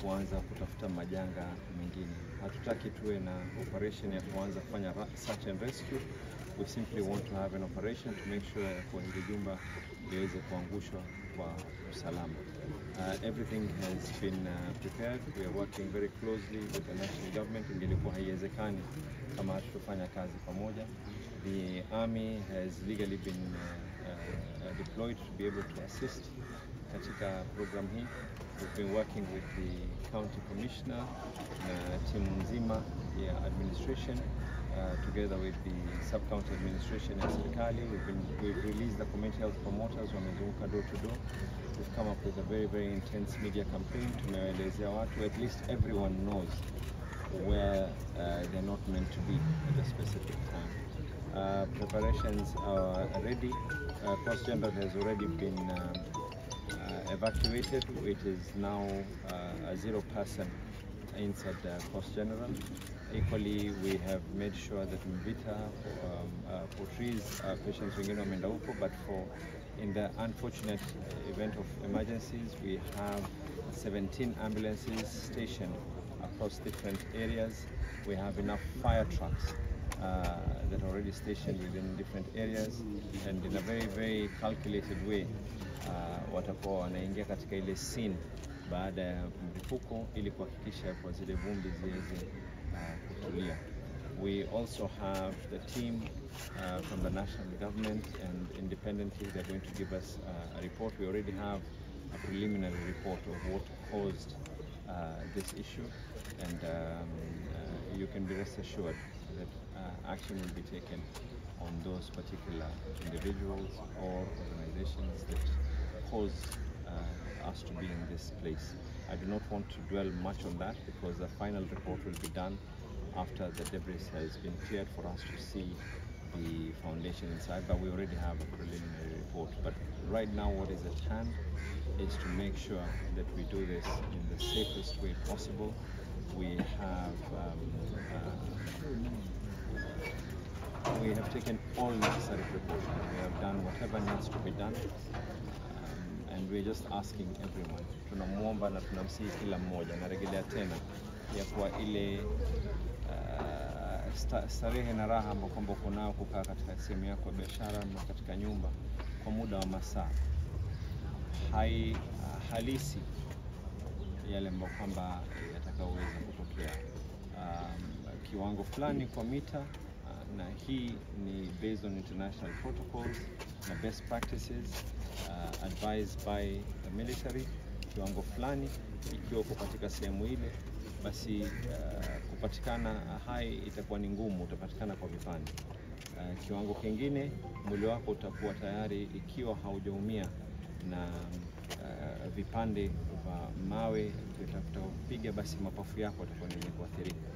Kuanza kutafuta majanga mengine. Hatutaki tuwe na operation ya kuanza kufanya search and rescue. We simply want to have an operation to make sure ya kuwa hili jumba liweze kuangushwa kwa usalama. Everything has been prepared. We are working very closely with the national government. Ingelikuwa haiwezekani kama hatutofanya kazi pamoja. The army has legally been deployed to be able to assist katika program hii. We've been working with the county commissioner na timu nzima ya administration, together with the sub-county administration ya serikali. We've released the community health promoters, wamezunguka door to door. We've come up with a very, very intense media campaign. Tumewaelezea watu, at least everyone knows where they're not meant to be at a specific time. Preparations are ready. Coast General has already been evacuated. It is now a zero person inside the Coast General. Equally, we have made sure that Mvita, Port Reitz, patients wengine wameenda huko, but for in the unfortunate event of emergencies, we have 17 ambulances stationed across different areas. We have enough fire trucks that are already stationed within different areas, and in a very, very calculated way, watakuwa wanaingia katika ile scene baada ya mlipuko ili kuhakikisha kwa zile vumbi ziweze kutulia. We also have the team from the national government, and independently they're going to give us a report. We already have a preliminary report of what caused this issue, and you can be rest assured that action will be taken on those particular individuals or organizations that cause us to be in this place. I do not want to dwell much on that because the final report will be done after the debris has been cleared for us to see the foundation inside, but we already have a preliminary report. But right now what is at hand is to make sure that we do this in the safest way possible. We have taken all necessary precautions. We have done whatever needs to be done. And we're just asking everyone, tunamwomba na tunamsihi kila mmoja, narejelea tena ya kuwa ile starehe na raha ambayo kwamba uko nayo kukaa katika sehemu yako ya biashara na katika nyumba kwa muda wa masaa hai halisi yale ambayo kwamba yatakayoweza kutokea. Kiwango fulani kwa mita, na hii ni based on international protocols na best practices advised by the military. Kiwango fulani ikiwa uko katika sehemu ile, basi kupatikana hai itakuwa ni ngumu, utapatikana kwa vipande. Kiwango kingine, mwili wako utakuwa tayari ikiwa haujaumia na vipande vya mawe vitakapopiga, basi mapafu yako yatakuwa ni yenye kuathirika.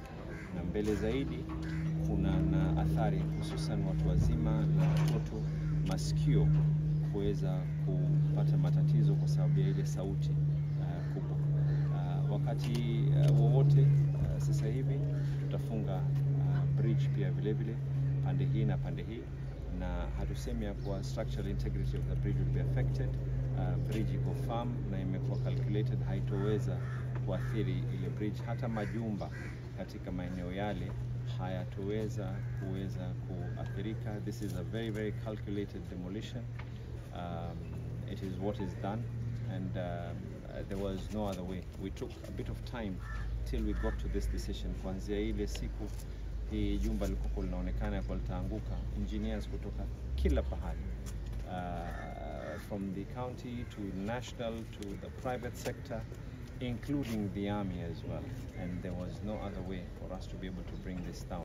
Na mbele zaidi kuna na athari hususan watu wazima na watoto, masikio kuweza kupata matatizo kwa sababu ya ile sauti kubwa. Wakati wowote sasa hivi tutafunga bridge pia vile vile pande hii na pande hii, na hatusemi ya kuwa structural integrity of the bridge will be affected. Bridge iko firm na imekuwa calculated, haitoweza kuathiri ile bridge. Hata majumba katika maeneo yale hayatoweza kuweza kuathirika. This is a very, very calculated demolition. It is what is done, and there was no other way. We took a bit of time till we got to this decision. Kuanzia ile siku hii jumba lilikuwa linaonekana kwa litaanguka, engineers kutoka kila pahali, from the county to national to the private sector, including the army as well, and there was no other way for us to be able to bring this down.